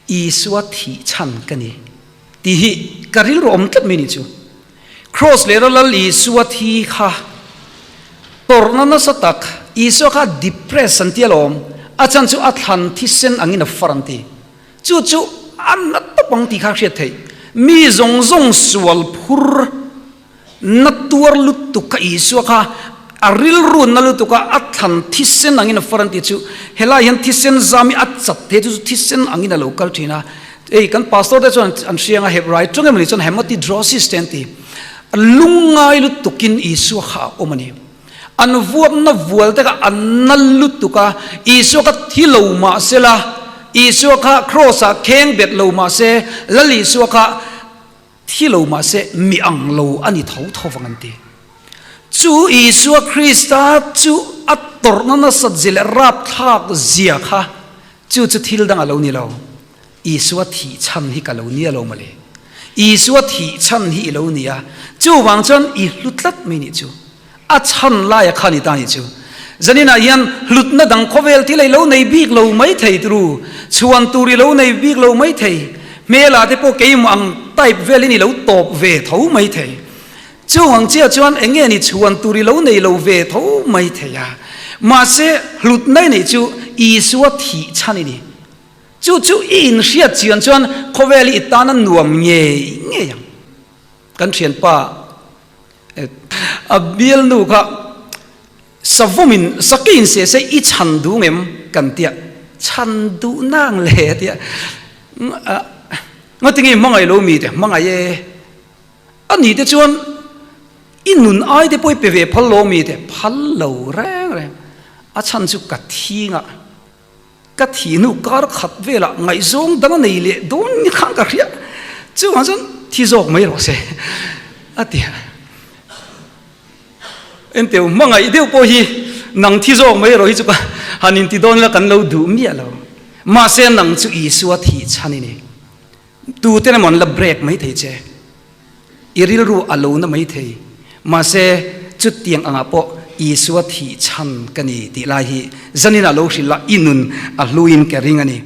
Isua thih chhan ka ni tih hi ka rilru awm tlat mai ni chu. Kraws lera Lal Isua thi kha tawrhna nasa tak, Isua kha depress an ti alawm, a chan chu a thlan thisen angin a far an ti. Chu chu a na tawp ang tih kha a hriat theih. Mi zawng zawng sual phur na tuar lutuk kha Isua kha a rilru na lutuk a, a thlan thisen angin a far an tih chu helai hian thisen zam hi a chat thei chu chu thisen angin a lo kal thin a. Hei kan pastor te chuan an hria anga Hebrai tawng emawni chuan hematidrosis te an ti. Lungngai lutukin Isua kha a awm a ni. An vuakna vual te kha an nal lutuk a, Isua kha thi lo mah se la, Isua kha kraws ah kheng bet lo mah se, Lal Isua kha thi lo mah se mi ang lo a ni tho tho vang an ti. Chu Isua Krista chu a tawrhna nasat zia leh rapthlak zia kha chu chu thil dang a lo ni lo. Isua thih chhan hi ka lo nia lo mawle. Isua thih chhan hi i lo nia. Chuvang chuan i hlu tlat mai nih chu. A chhan laia khan i ta nih chu. Zaninah hian hlutna dang khawvel thil i lo nei bik lo mai thei turu. Chhuan tur i lo nei bik lo mai thei. Hmela te pawh keimah ang type velin i lo tawp ve tho mai thei. Chung ang chiah chuan eng nge ni chhuan tur i lo nei lo ve tho mai thei a. Mahse hlutna i neih chu Isua thih chhan i ni. Chu chu i inhriat chian chuan khawvel hi i tan a nuam ngei ngei ang. Kan thianpa a bialnu kha savawmin sakein se se i chhan duh ngem kan tia chhan duh nang le a tia ngatinge hmangaih lo mi te hmangaih e a ni te chuan i nun ai te pawh i pe ve phal lo mi te phal lo reng reng a chhan chu ka thingah Ka thihnu kar khat velah ngaihzawng dang a nei leh dawn ni khan ka hria. Chuvang chuan thi zawk mai rawh se a ti a. Enteu hmangaih deuh pawh hi nang thi zawk mai rawh hi chu ka han inti dawn ila kan lo duh miah lo. Mahse nang chu Isua thih chhan i ni. Tute emaw an la break mai thei che. I rilru a lo na mai thei. Mahse, chutiang angah pawh Isua thih chhan ka ni tih lai hi zanin a lo hrilh a, i nun a hluin ka ring a ni.